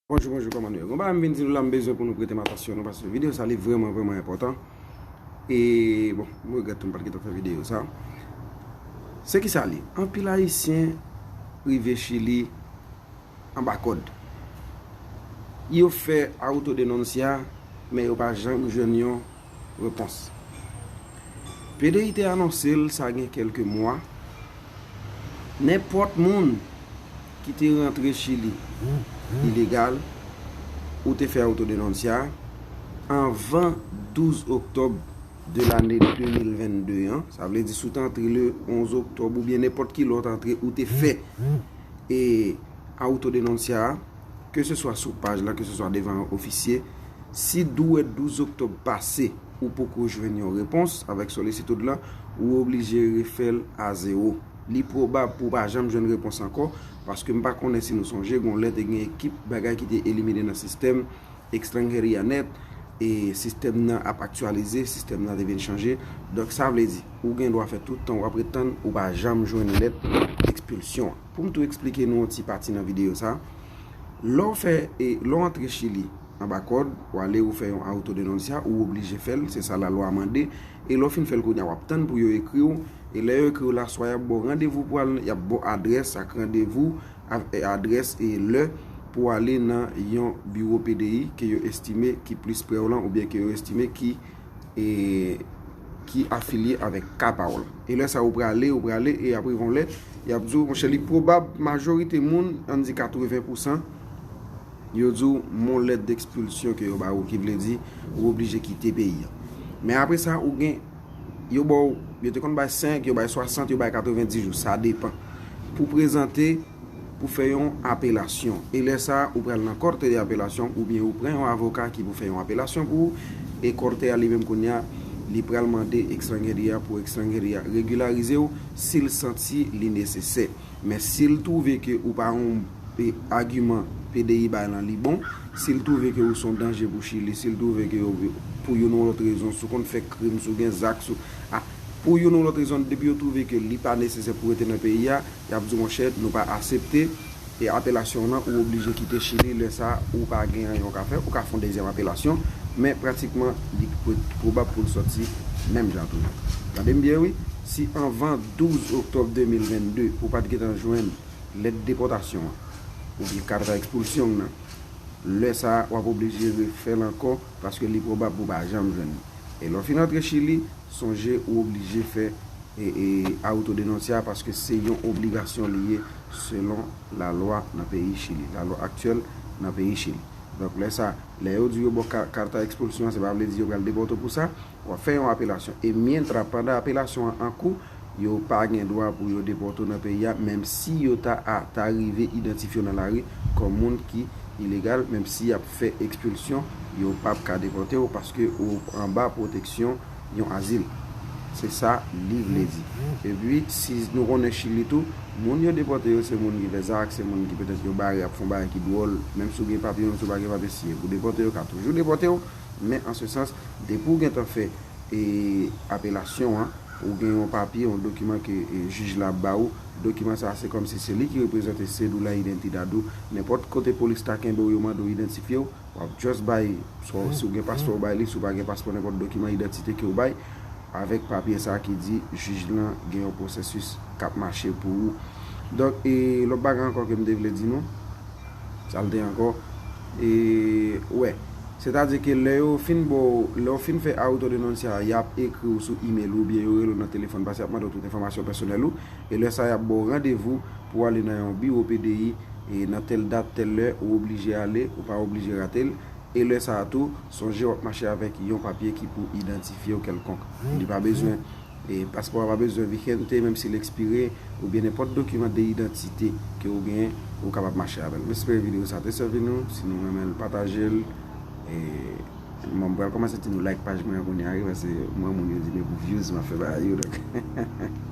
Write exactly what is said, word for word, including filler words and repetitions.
Bonjou, bonjou, kòman nou ye? Gon bagay m vin di nou la, m bezwen pou nou prete m atansyon nou, paske videyo sa li vrèman, vrèman enpòtan. E, bon, m regrèt tou m pa t gentan fè videyo sa. Se ki sa li? Anpil Ayisyen rive Chili anba kòd. Yo fè autodenuncia, men yo pa janm jwenn yon repons. P D I te anonse l sa gen kèlke mwa. Nenpòt moun ki te rantre Chili ilegal, ou te fè autodenuncia anvan douz oktòb de lane de mil vennde an, sa vle di si w te antre le onz oktòb oubyen nenpòt ki lè w te antre, ou te fè e autodenuncia a, ke se swa sou paj la, ke se swa devan yon ofisye, si dwèt douz oktòb pase, ou poko jwenn yon repons avèk solisitid lan, ou oblije refè l a zewo. Li pwobab pou w pa janm jwenn repons ankò, paske m pa konnen si nou sonje, gon lè te gen ekip bagay ki te elimine nan sistèm Extranjeria nèt, e sistèm nan ap aktyalize, sistèm nan te vin chanje. Donk, sa vle di, ou gen dwa fè tout tan w ap ret tann, ou pa janm jwenn lèt ekspilsyon an. Pou m tou eksplike nou yon ti pati nan videyo sa, lè w fè, e, lè w antre Chili anba kòd, w ale, ou fè yon autodenuncia, ou oblije fè l, se sa lalwa a mande, e lè w fin fè l kounye a, w ap tann pou yo ekri w, e lè yo ekri w la, swa y ap ba w randevou pou al, y ap ba w adrès ak randevou, av-, e, adrès e lè pou w ale nan yon biwo P D I ke yo estime ki plis pre w lan oubyen ke yo estime ki, e, ki afilye avèk ka pa w lan. E lè sa a, ou prale, ou prale, e ap rive yon lè, y ap di w, monchè, li pwobab, majorite moun, ann di katreven pousan, yo di w, yon lèt dekspilsyon ke yo ba ou, ki vle di, ou oblije kite peyi a. Men apre sa, ou gen, yo ba w, yo te konn bay senk, yo bay swasant, yo bay katrevenndis jou, sa depann. Pou prezante, pou fè yon apelasyon. E lè sa a, ou pral nan kòte de apelasyon, oubyen ou pran yon avoka ki pou fè yon apelasyon pou ou, e kòte a li menm kounye a, li pral mande Extranjeria pou Extranjeria regilarize w si l santi li nesesè. Men si l twouve ke ou pa yon, e, agiman P D I bay lan li bon, si l twouve ke ou se yon danje pou Chili, si l twouve ke ou, pou youn ou lòt rezon, si w konn fè krim, si w gen zak, si w, a, pou youn ou lòt rezon, depi yo twouve ke li pa nesesè pou rete nan peyi a, y ap di w, monchè, nou pa aksepte e apelasyon w lan, ou oblije kite Chili. Lè sa a, ou pa gen anyen w ka fè, ou ka fè yon dezyèm apelasyon, men pratikman, li pwobab pou l sòti menm jan tou. Tande m byen, wi, si anvan douz oktòb de mil vennde, ou pa t gentan jwenn lèt depòtasyon an, oubyen karta ekspilsyon w nan, lè sa a, w ap oblije refè l ankò, paske li pwobab pou w pa janm jwenn li. E lè w fin antre Chili, sonje ou oblije fè e, e, autodenuncia, paske se yon obligasyon li ye selon lalwa nan peyi Chili, lalwa aktyèl nan peyi Chili. Donk, lè sa, lè yo di yo ba w ka-, karta ekspilsyon an, se pa vle di yo pral depòte w pou sa, w ap fè yon apelasyon. E mientras, pandan apelasyon an an kou, yo pa gen dwa pou yo depòte w nan peyi a, menm si yo ta, a, ta rive idantifye w nan lari kòm moun ki ilegal, menm si y ap fè ekspilsyon, yo p ap ka depòte w paske ou anba pwoteksyon yon azil. Se sa li vle di. Epi, si nou konnen Chili tou, moun yo depòte yo, se moun ki fè zak, se moun ki petèt yo bare ap fè yon bagay ki dwòl, menm si w gen papye, menm si w pa gen papye, si e pou depòte yo, ka toujou depòte w, men an se sans, depi w gentan fè, e, apelasyon an, ou gen yon papye, yon dokiman ke, e, jij la ap ba ou, dokiman sa a, se kòmsi se li ki reprezante cédula de identidad ou, nenpòt kote polis ta kenbe w, yo mande w idantifye w, w ap just bay, swa si w gen paspò, w bay li, si w pa gen paspò, nenpòt dokiman idantite ke w bay, avèk papye sa a ki di jij lan gen yon pwosesis k ap mache pou ou. Donk, e, lòt bagay ankò ke m te vle di nou, sa l te ankò, e, wè, sètadi ke lè yo fin ba w, lè w fin fè autodenuncia a, y ap ekri w sou email ou, oubyen yo rele w nan telefòn, paske y ap mande w tout enfòmasyon pèsonèl ou, e lè sa a, y ap ba w randevou pou w ale nan yon biwo P D I, e nan tèl dat, tèl lè, ou oblije ale, ou pa oblije rate l. E lè sa a tou, sonje w ap mache avèk yon papye ki pou idantifye w kèlkonk. Li pa bezwen, e paspò a pa bezwen vigente, menm si l ekspire, oubyen nenpòt dokiman de idantite ke w genyen, ou kapab mache avè l. M espere videyo sa te sèvi nou. Si nou renmen l, pataje l. E, bon, m pral kòmanse di nou like paj mwen an kounye a, wi, paske mwen, moun yo di men pou views m ap fè bagay yo, donk.